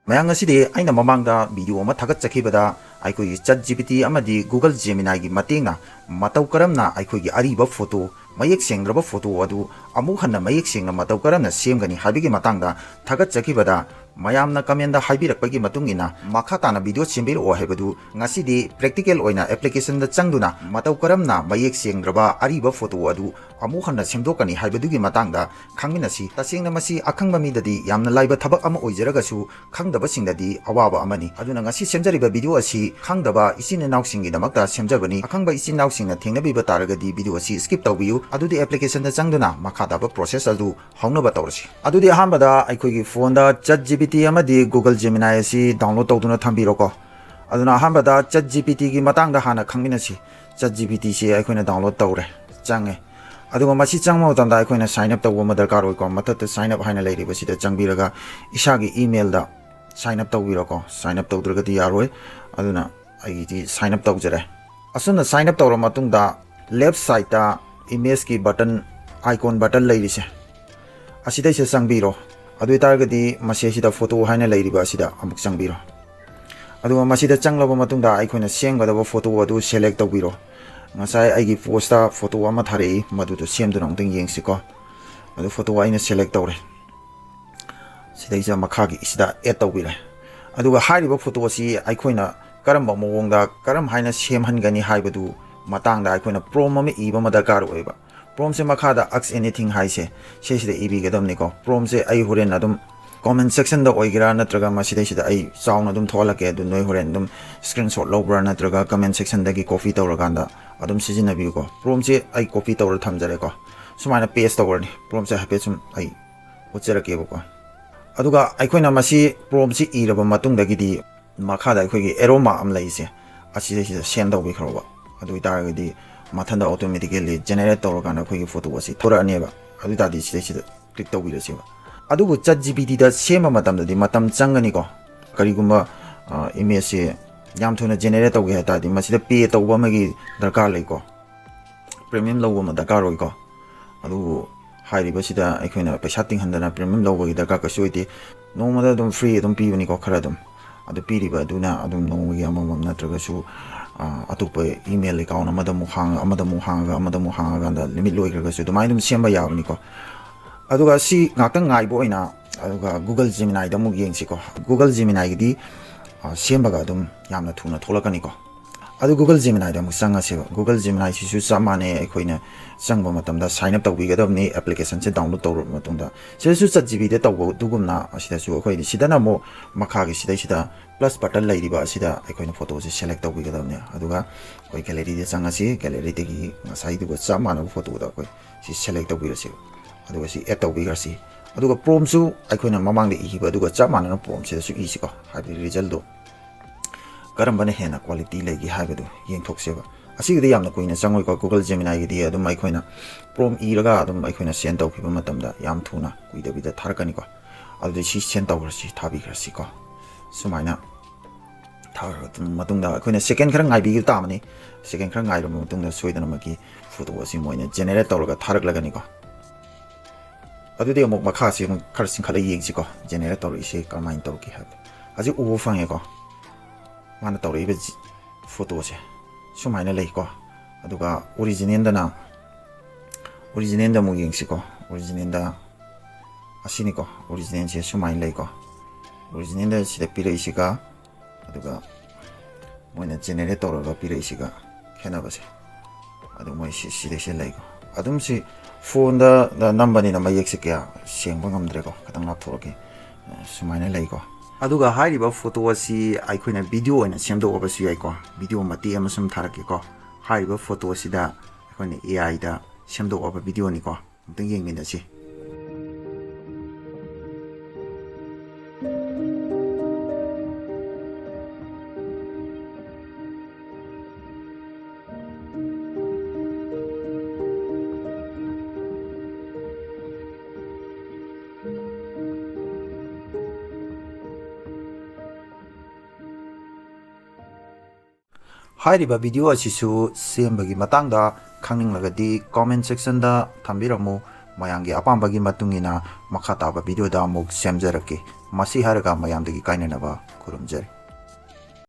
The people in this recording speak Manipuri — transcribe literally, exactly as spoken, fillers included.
ꯃꯌꯥꯝ, ꯉꯁꯤꯗꯤ ꯑꯩꯅ ꯃꯃꯥꯡꯗ ꯚꯤꯗꯤꯑꯣ ꯑꯃ ꯊꯥꯒꯠꯆꯈꯤꯕꯗ ꯑꯩꯈꯣꯏꯒꯤ ꯆꯠ ꯖꯤ ꯄꯤ ꯇꯤ ꯑꯃꯗꯤ ꯒꯨꯒꯜ ꯖꯦꯃꯤꯅꯥꯏꯒꯤ ꯃꯇꯦꯡꯅ ꯃꯇꯧ ꯀꯔꯝꯅ ꯑꯩꯈꯣꯏꯒꯤ ꯑꯔꯤꯕ ꯐꯣꯇꯣ, ꯃꯌꯦꯛ ꯁꯦꯡꯗ꯭ꯔꯕ ꯐꯣꯇꯣ ꯑꯗꯨ ꯑꯃꯨꯛ ꯍꯟꯅ ꯃꯌꯦꯛ ꯁꯦꯡꯅ ꯃꯇꯧ ꯀꯔꯝꯅ ꯁꯦꯝꯒꯅꯤ ꯍꯥꯏꯕꯒꯤ ꯃꯇꯥꯡꯗ ꯊꯥꯒꯠꯆꯈꯤꯕꯗ, ꯃꯌꯥꯝꯅ ꯀꯃꯦꯟꯗ ꯍꯥꯏꯕꯤꯔꯛꯄꯒꯤ ꯃꯇꯨꯡ ꯏꯟꯅ ꯃꯈꯥ ꯇꯥꯅ ꯚꯤꯗꯤꯑꯣ ꯁꯦꯝꯕꯤꯔꯛꯑꯣ ꯍꯥꯏꯕꯗꯨ ꯉꯁꯤꯗꯤ ꯄ꯭ꯔꯦꯛꯇꯤꯀꯦꯜ ꯑꯣꯏꯅ ꯑꯦꯄ꯭ꯂꯤꯀꯦꯁꯟꯗ ꯆꯪꯗꯨꯅ ꯃꯇꯧ ꯀꯔꯝꯅ ꯃꯌꯦꯛ ꯁꯦꯡꯗ꯭ꯔꯕ ꯑꯔꯤꯕ ꯐꯣꯇꯣ ꯑꯗꯨ ꯑꯃꯨꯛ ꯍꯟꯅ ꯁꯦꯝꯗꯣꯛꯀꯅꯤ ꯍꯥꯏꯕꯗꯨꯒꯤ ꯃꯇꯥꯡꯗ ꯈꯪꯃꯤꯟꯅꯁꯤ꯫ ꯇꯁꯦꯡꯅ ꯃꯁꯤ ꯑꯈꯪꯕ ꯃꯤꯗꯗꯤ ꯌꯥꯝꯅ ꯂꯥꯏꯕ ꯊꯕꯛ ꯑꯃ ꯑꯣꯏꯖꯔꯒꯁꯨ, ꯈꯪꯗꯕꯁꯤꯡꯗꯗꯤ ꯑꯋꯥꯕ ꯑꯃꯅꯤ꯫ ꯑꯗꯨꯅ ꯉꯁꯤ ꯁꯦꯝꯖꯔꯤꯕ ꯚꯤꯗꯤꯑꯣ ꯑꯁꯤ ꯈꯪꯗꯕ ꯏꯆꯤꯟ ꯏꯅꯥꯎꯁꯤꯡꯒꯤꯗꯃꯛꯇ ꯁꯦꯝꯖꯕꯅꯤ꯫ ꯑꯈꯪꯕ ꯏꯆꯤꯟ ꯏꯅꯥꯎꯁꯤꯡꯅ ꯊꯦꯡꯅꯕꯤꯕ ꯇꯥꯔꯒꯗꯤ ꯚꯤꯗꯤꯑꯣ ꯑꯁꯤ skip ꯇꯧꯕꯤꯌꯨ꯫ ꯑꯗꯨꯗꯤ ꯑꯦꯄ꯭ꯂꯤꯀꯦꯁꯟꯗ ꯆꯪꯗꯨꯅ ꯃꯈꯥ ꯇꯥꯕ ꯄ꯭ꯔꯣꯁꯦꯁ ꯑꯗꯨ ꯍꯧꯅꯕ ꯇꯧꯔꯁꯤ꯫ ꯑꯗꯨꯗꯤ ꯑꯍꯥꯟꯕꯗ ꯑꯩꯈꯣꯏꯒꯤ ꯐꯣꯟꯗ ꯆꯠ ꯖꯤ ꯄꯤ ꯇꯤ ꯑꯃꯗꯤ ꯒꯨꯒꯜ ꯖꯦꯃꯤꯅꯥꯏ ꯑꯁꯤ ꯗꯥꯎꯟꯂꯣꯗ ꯇꯧꯗꯨꯅ ꯊꯝꯕꯤꯔꯣꯀꯣ꯫ ꯑꯗꯨꯅ ꯑꯍꯥꯟꯕꯗ ꯆꯠ ꯖꯤ ꯄꯤ ꯇꯤꯒꯤ ꯃꯇꯥꯡꯗ ꯍꯥꯟꯅ ꯈꯪꯃꯤꯟꯅꯁꯤ꯫ ꯆꯠ ꯖꯤ ꯄꯤ ꯇꯤꯁꯤ ꯑꯩꯈꯣꯏꯅ ꯗꯥꯎꯟꯂꯣꯗ ꯇꯧꯔꯦ, ꯆꯪꯉꯦ꯫ ꯑꯗꯨꯒ ꯃꯁꯤ ꯆꯪꯕ ꯃꯇꯝꯗ ꯑꯩꯈꯣꯏꯅ ꯁꯥꯏꯟ ꯑꯞ ꯇꯧꯕ ꯑꯃ ꯗꯔꯀꯥꯔ ꯑꯣꯏꯀꯣ꯫ ꯃꯊꯛꯇ ꯁꯥꯏꯟ ꯑꯞ ꯍꯥꯏꯅ ꯂꯩꯔꯤꯕꯁꯤꯗ ꯆꯪꯕꯤꯔꯒ ꯏꯁꯥꯒꯤ ꯏꯃꯦꯜꯗ ꯁꯥꯏꯟ ꯑꯞ ꯇꯧꯕꯤꯔꯣꯀꯣ꯫ ꯁꯥꯏꯟ ꯑꯞ ꯇꯧꯗ꯭ꯔꯒꯗꯤ ꯌꯥꯔꯣꯏ꯫ ꯑꯗꯨꯅ ꯑꯩꯒꯤꯗꯤ ꯁꯥꯏꯟ ꯑꯞ ꯇꯧꯖꯔꯦ꯫ ꯑꯁꯨꯝꯅ ꯁꯥꯏꯟ ꯑꯞ ꯇꯧꯔ ꯃꯇꯨꯡꯗ ꯂꯦꯐ ꯁꯥꯏꯠꯇ ꯏꯃꯦꯖꯀꯤ ꯕꯇꯟ, ꯑꯥꯏꯀꯣꯟ ꯕꯇꯟ ꯂꯩꯔꯤꯁꯦ, ꯑꯁꯤꯗꯩꯁꯤꯗ ꯆꯪꯕꯤꯔꯣ꯫ ꯑꯗꯨ ꯑꯣꯏꯇꯥꯔꯒꯗꯤ ꯃꯁꯤ ꯑꯁꯤꯗ ꯐꯣꯇꯣ ꯍꯥꯏꯅ ꯂꯩꯔꯤꯕ ꯑꯁꯤꯗ ꯑꯃꯨꯛ ꯆꯪꯕꯤꯔꯣ꯫ ꯑꯗꯨꯒ ꯃꯁꯤꯗ ꯆꯪꯂꯕ ꯃꯇꯨꯡꯗ ꯑꯩꯈꯣꯏꯅ ꯁꯦꯝꯒꯗꯕ ꯐꯣꯇꯣ ꯑꯗꯨ ꯁꯦꯂꯦꯛ ꯇꯧꯕꯤꯔꯣ꯫ ꯉꯁꯥꯏ ꯑꯩꯒꯤ ꯄꯣꯁꯇ ꯐꯣꯇꯣ ꯑꯃ ꯊꯥꯔꯛꯏ, ꯃꯗꯨꯗꯣ ꯁꯦꯝꯗꯨꯅ ꯑꯃꯨꯛꯇꯪ ꯌꯦꯡꯁꯤꯀꯣ꯫ ꯑꯗꯨ ꯐꯣꯇꯣ ꯑꯩꯅ ꯁꯦꯂꯦꯛ ꯇꯧꯔꯦ꯫ ꯁꯤꯗꯩꯁꯤꯗ ꯃꯈꯥꯒꯤ ꯁꯤꯗ ꯑꯦꯗ ꯇꯧꯕꯤꯔꯦ꯫ ꯑꯗꯨꯒ ꯍꯥꯏꯔꯤꯕ ꯐꯣꯇꯣ ꯑꯁꯤ ꯑꯩꯈꯣꯏꯅ ꯀꯔꯝꯕ ꯃꯑꯣꯡꯗ, ꯀꯔꯝ ꯍꯥꯏꯅ ꯁꯦꯝꯍꯟꯒꯅꯤ ꯍꯥꯏꯕꯗꯨ ꯃꯇꯥꯡꯗ ꯑꯩꯈꯣꯏꯅ ꯄ꯭ꯔꯣꯝ ꯑꯃ ꯏꯕ ꯑꯃ ꯗꯔꯀꯥꯔ ꯑꯣꯏꯕ꯫ ꯄ꯭ꯔꯣꯝꯁꯦ ꯃꯈꯥꯗ Ask Anything ꯍꯥꯏꯁꯦ, ꯁꯤꯁꯤꯗ ꯏꯕꯤꯒꯗꯕꯅꯤꯀꯣ꯫ ꯄ꯭ꯔꯣꯝꯁꯦ ꯑꯩ ꯍꯣꯔꯦꯟ ꯑꯗꯨꯝ ꯀꯣꯃꯦꯟ ꯁꯦꯛꯁꯟꯗ ꯑꯣꯏꯒꯦꯔꯥ ꯅꯠꯇ꯭ꯔꯒ ꯃꯁꯤꯗꯩꯁꯤꯗ ꯑꯩ ꯆꯥꯎꯅ ꯑꯗꯨꯝ ꯊꯣꯛꯍꯜꯂꯛꯀꯦ꯫ ꯑꯗꯨ ꯅꯣꯏ ꯍꯣꯔꯦꯟ ꯑꯗꯨꯝ ꯁ꯭ꯀ꯭ꯔꯤꯟꯁꯣꯠ ꯂꯧꯕ꯭ꯔꯥ ꯅꯠꯇ꯭ꯔꯒ ꯀꯃꯦꯟ ꯁꯦꯛꯁꯟꯗꯒꯤ ꯀꯣꯄꯤ ꯇꯧꯔꯀꯥꯟꯗ ꯑꯗꯨꯝ ꯁꯤꯖꯤꯟꯅꯕꯤꯌꯨꯀꯣ꯫ ꯄ꯭ꯔꯣꯝꯁꯦ ꯑꯩ ꯀꯣꯄꯤ ꯇꯧꯔ ꯊꯝꯖꯔꯦꯀꯣ꯫ ꯁꯨꯃꯥꯏꯅ ꯄꯦꯁ ꯇꯧꯔꯅꯤ꯫ ꯄ꯭ꯔꯣꯝꯁꯦ ꯍꯥꯏꯐꯦꯠ ꯁꯨꯝ ꯑꯩ ꯎꯠꯆꯔꯛꯀꯦꯕꯀꯣ꯫ ꯑꯗꯨꯒ ꯑꯩꯈꯣꯏꯅ ꯃꯁꯤ ꯄ꯭ꯔꯣꯝꯁꯤ ꯏꯔꯕ ꯃꯇꯨꯡꯗꯒꯤꯗꯤ ꯃꯈꯥꯗ ꯑꯩꯈꯣꯏꯒꯤ ꯑꯦꯔꯣ ꯃꯥꯔꯛ ꯑꯃ ꯂꯩꯔꯤꯁꯦ, ꯑꯁꯤꯗꯩꯁꯤꯗ ꯁꯦꯟ ꯇꯧꯕꯤꯈ꯭ꯔꯣꯕ꯫ ꯑꯗꯨ ꯑꯣꯏꯇꯥꯔꯒꯗꯤ ꯃꯊꯟꯇ ꯑꯣꯇꯣꯃꯦꯇꯤꯀꯦꯜꯂꯤ ꯖꯦꯅꯦꯔꯦꯠ ꯇꯧꯔꯀꯥꯟꯗ ꯑꯩꯈꯣꯏꯒꯤ ꯐꯣꯇꯣ ꯑꯁꯤ ꯊꯣꯔꯛꯑꯅꯦꯕ꯫ ꯑꯗꯨ ꯑꯣꯏꯇꯥꯔꯗꯤ ꯁꯤꯗꯩꯁꯤꯗ ꯀ꯭ꯂꯤꯛ ꯇꯧꯕꯤꯔꯁꯦꯕ꯫ ꯑꯗꯨꯕꯨ ꯆꯠ ꯖꯤ ꯄꯤ ꯇꯤꯗ ꯁꯦꯝꯕ ꯃꯇꯝꯗꯗꯤ ꯃꯇꯝ ꯆꯪꯒꯅꯤꯀꯣ꯫ ꯀꯔꯤꯒꯨꯝꯕ ꯏꯃꯦꯖꯁꯦ ꯌꯥꯝ ꯊꯨꯅ ꯖꯦꯅꯦꯔꯦꯠ ꯇꯧꯒꯦ ꯍꯥꯏ ꯇꯥꯔꯗꯤ ꯃꯁꯤꯗ ꯄꯦ ꯇꯧꯕ ꯑꯃꯒꯤ ꯗꯔꯀꯥꯔ ꯂꯩꯀꯣ, ꯄ꯭ꯔꯤꯃꯤꯌꯝ ꯂꯧꯕ ꯑꯃ ꯗꯔꯀꯥꯔ ꯑꯣꯏꯀꯣ꯫ ꯑꯗꯨꯕꯨ ꯍꯥꯏꯔꯤꯕꯁꯤꯗ ꯑꯩꯈꯣꯏꯅ ꯄꯩꯁꯥ ꯇꯤꯡꯍꯟꯗꯅ ꯄ꯭ꯔꯤꯃꯤꯌꯝ ꯂꯧꯕꯒꯤ ꯗꯔꯀꯥꯔ ꯀꯩꯁꯨ ꯑꯣꯏꯗꯦ꯫ ꯅꯣꯡꯃꯗ ꯑꯗꯨꯝ ꯐ꯭ꯔꯤ ꯑꯗꯨꯝ ꯄꯤꯕꯅꯤꯀꯣ, ꯈꯔ ꯑꯗꯨꯝ꯫ ꯑꯗꯨ ꯄꯤꯔꯤꯕ ꯑꯗꯨꯅ ꯑꯗꯨꯝ ꯅꯣꯡꯃꯒꯤ ꯑꯃꯃꯝ ꯅꯠꯇ꯭ꯔꯒꯁꯨ, ꯑ, ꯑꯇꯣꯞꯄ ꯏꯃꯦꯜ ꯑꯦꯀꯥꯎꯟ ꯑꯃꯗ ꯑꯃꯨꯛ ꯍꯥꯡꯉ, ꯑꯃꯗ ꯑꯃꯨꯛ ꯍꯥꯡꯉꯒ, ꯑꯃꯗ ꯑꯃꯨꯛ ꯍꯥꯡꯉꯀꯥꯟꯗ ꯂꯤꯃꯤꯠ ꯂꯣꯏꯈ꯭ꯔꯒꯁꯨ ꯑꯗꯨꯃꯥꯏꯅ ꯑꯗꯨꯝ ꯁꯦꯝꯕ ꯌꯥꯕꯅꯤꯀꯣ꯫ ꯑꯗꯨꯒ ꯁꯤ ꯉꯥꯛꯇꯪ ꯉꯥꯏꯕ ꯑꯣꯏꯅ, ꯑꯗꯨꯒ Google Geminiꯗ ꯑꯃꯨꯛ ꯌꯦꯡꯁꯤꯀꯣ꯫ Google Geminiꯒꯤꯗꯤ, ꯑ, ꯁꯦꯝꯕꯒ ꯑꯗꯨꯝ ꯌꯥꯝꯅ ꯊꯨꯅ ꯊꯣꯛꯂꯛꯀꯅꯤꯀꯣ꯫ ꯑꯗꯨ Google Geminiꯗ ꯑꯃꯨꯛ ꯆꯪꯉꯁꯦꯕ꯫ Google Geminiꯁꯤꯁꯨ ꯆꯞ ꯃꯥꯟꯅꯩ, ꯑꯩꯈꯣꯏꯅ ꯆꯪꯕ ꯃꯇꯝꯗ sign up ꯇꯧꯕꯤꯒꯗꯕꯅꯤ, applicationꯁꯦ download ꯇꯧꯔꯕ ꯃꯇꯨꯡꯗ꯫ ꯁꯤꯗꯁꯨ ChatGPTꯗ ꯇꯧꯕ ꯑꯗꯨꯒꯨꯝꯅ, ꯑꯁꯤꯗꯁꯨ ꯑꯩꯈꯣꯏ ꯁꯤꯗꯅ ꯑꯃꯨꯛ ꯃꯈꯥꯒꯤ ꯁꯤꯗꯩꯁꯤꯗ plus button ꯂꯩꯔꯤꯕ ꯑꯁꯤꯗ ꯑꯩꯈꯣꯏꯅ photoꯁꯦ select ꯇꯧꯕꯤꯒꯗꯕꯅꯦ꯫ ꯑꯗꯨꯒ ꯑꯩꯈꯣꯏ galleryꯗ ꯆꯪꯉꯁꯤ, galleryꯗꯒꯤ ꯉꯁꯥꯏꯗꯨꯒ ꯆꯞ ꯃꯥꯟꯅꯕ photoꯗ ꯑꯩꯈꯣꯏ ꯁꯤ select ꯇꯧꯕꯤꯔꯁꯦꯕ꯫ ꯑꯗꯨꯒ ꯁꯤ add ꯇꯧꯕꯤꯈ꯭ꯔꯁꯤ꯫ ꯑꯗꯨꯒ promptꯁꯨ ꯑꯩꯈꯣꯏꯅ ꯃꯃꯥꯡꯗ ꯏꯈꯤꯕ ꯑꯗꯨꯒ ꯆꯞ ꯃꯥꯟꯅꯅ promptꯁꯤꯗꯁꯨ ꯏꯁꯤꯀꯣ, ꯍꯥꯏꯕꯗꯤ resultꯗꯣ ꯀꯔꯝꯕꯅ ꯍꯦꯟꯅ quality ꯂꯩꯒꯦ ꯍꯥꯏꯕꯗꯨ ꯌꯦꯡꯊꯣꯛꯁꯦꯕ꯫ ꯑꯁꯤꯒꯤꯗꯤ ꯌꯥꯝꯅ ꯀꯨꯏꯅ ꯆꯪꯉꯣꯏꯀꯣ꯫ Google Geminiꯒꯤꯗꯤ ꯑꯗꯨꯝ ꯑꯩꯈꯣꯏꯅ prompt ꯏꯔꯒ ꯑꯗꯨꯝ ꯑꯩꯈꯣꯏꯅ send ꯇꯧꯈꯤꯕ ꯃꯇꯝꯗ ꯌꯥꯝ ꯊꯨꯅ ꯀꯨꯏꯗꯕꯤꯗ ꯊꯥꯔꯛꯀꯅꯤꯀꯣ꯫ ꯑꯗꯨꯗꯤ ꯁꯤ send ꯇꯧꯈ꯭ꯔꯁꯤ, ꯊꯥꯕꯤꯈ꯭ꯔꯁꯤꯀꯣ꯫ ꯁꯨꯃꯥꯏꯅ ꯊꯥꯈ꯭ꯔꯕ ꯃꯇꯨꯡꯗ ꯑꯩꯈꯣꯏꯅ second ꯈꯔ ꯉꯥꯏꯕꯤꯕ ꯇꯥꯕꯅꯤ꯫ Second ꯈꯔ ꯉꯥꯏꯔꯕ ꯃꯇꯨꯡꯗ ꯁꯣꯏꯗꯅꯃꯛꯀꯤ photo ꯑꯁꯤ ꯃꯣꯏꯅ generate ꯇꯧꯔꯒ ꯊꯥꯔꯛꯂꯒꯅꯤꯀꯣ꯫ ꯑꯗꯨꯗꯤ ꯑꯃꯨꯛ ꯃꯈꯥꯁꯤ ꯑꯃꯨꯛ ꯈꯔ ꯆꯤꯡꯈꯠꯂ ꯌꯦꯡꯁꯤꯀꯣ, generate ꯇꯧꯔꯛꯏꯁꯦ ꯀꯔꯝꯍꯥꯏꯅ ꯇꯧꯔꯛꯀꯦ ꯍꯥꯏꯕꯗꯣ꯫ ꯍꯧꯖꯤꯛ ꯎꯕ ꯐꯪꯉꯦꯀꯣ, ꯃꯥꯅ ꯇꯧꯔꯛꯏꯕ ꯖꯤ-, photoꯁꯦ ꯁꯨꯃꯥꯏꯅ ꯂꯩꯀꯣ꯫ ꯑꯗꯨꯒ originalꯗꯅ, originalꯗ ꯑꯃꯨꯛ ꯌꯦꯡꯁꯤꯀꯣ꯫ Originalꯗ ꯑꯁꯤꯅꯤꯀꯣ, originalꯁꯦ ꯁꯨꯃꯥꯏꯅ ꯂꯩꯀꯣ꯫ Originalꯗ ꯁꯤꯗ ꯄꯤꯔꯛꯏꯁꯤꯒ ꯑꯗꯨꯒ ꯃꯣꯏꯅ generate ꯇꯧꯔꯒ ꯄꯤꯔꯛꯏꯁꯤꯒ ꯈꯦꯠꯅꯕꯁꯦ꯫ ꯑꯗꯨ ꯃꯣꯏ ꯁꯤ, ꯁꯤꯗꯩꯁꯤꯗ ꯂꯩꯀꯣ꯫ ꯑꯗꯨꯝ ꯁꯤ phoneꯗ ꯅꯝꯕꯅꯤꯅ ꯃꯌꯦꯛꯁꯦ ꯀꯌꯥ ꯁꯦꯡꯕ ꯉꯝꯗ꯭ꯔꯦꯀꯣ꯫ ꯈꯤꯇꯪ ꯂꯥꯞꯊꯣꯔꯛꯀꯦ꯫ ꯑ, ꯁꯨꯃꯥꯏꯅ ꯂꯩꯀꯣ꯫ ꯑꯗꯨꯒ ꯍꯥꯏꯔꯤꯕ photo ꯑꯁꯤ ꯑꯩꯈꯣꯏꯅ video ꯑꯣꯏꯅ ꯁꯦꯝꯗꯣꯛꯑꯕꯁꯨ ꯌꯥꯏꯀꯣ꯫ Video ꯃꯇꯦꯛ ꯑꯃ ꯁꯨꯝ ꯊꯥꯔꯛꯀꯦꯀꯣ꯫ ꯍꯥꯏꯔꯤꯕ photo ꯑꯁꯤꯗ ꯑꯩꯈꯣꯏꯅ AIꯗ ꯁꯦꯝꯗꯣꯛꯑꯕ videoꯅꯤꯀꯣ꯫ ꯑꯃꯨꯛꯇꯪ ꯌꯦꯡꯃꯤꯟꯅꯁꯤ꯫ ꯍꯥꯏꯔꯤꯕ video ꯑꯁꯤꯁꯨ ꯁꯦꯝꯕꯒꯤ ꯃꯇꯥꯡꯗ ꯈꯪꯅꯤꯡꯂꯒꯗꯤ comment sectionꯗ ꯊꯝꯕꯤꯔꯝꯃꯨ꯫ ꯃꯌꯥꯝꯒꯤ ꯑꯄꯥꯝꯕꯒꯤ ꯃꯇꯨꯡ ꯏꯟꯅ ꯃꯈꯥ ꯇꯥꯕ video ꯗ ꯑꯃꯨꯛ ꯁꯦꯝꯖꯔꯛꯀꯦ꯫ ꯃꯁꯤ ꯍꯥꯏꯔꯒ ꯃꯌꯥꯝꯗꯒꯤ ꯀꯥꯏꯅꯅꯕ ꯈꯨꯔꯨꯝꯖꯔꯤ꯫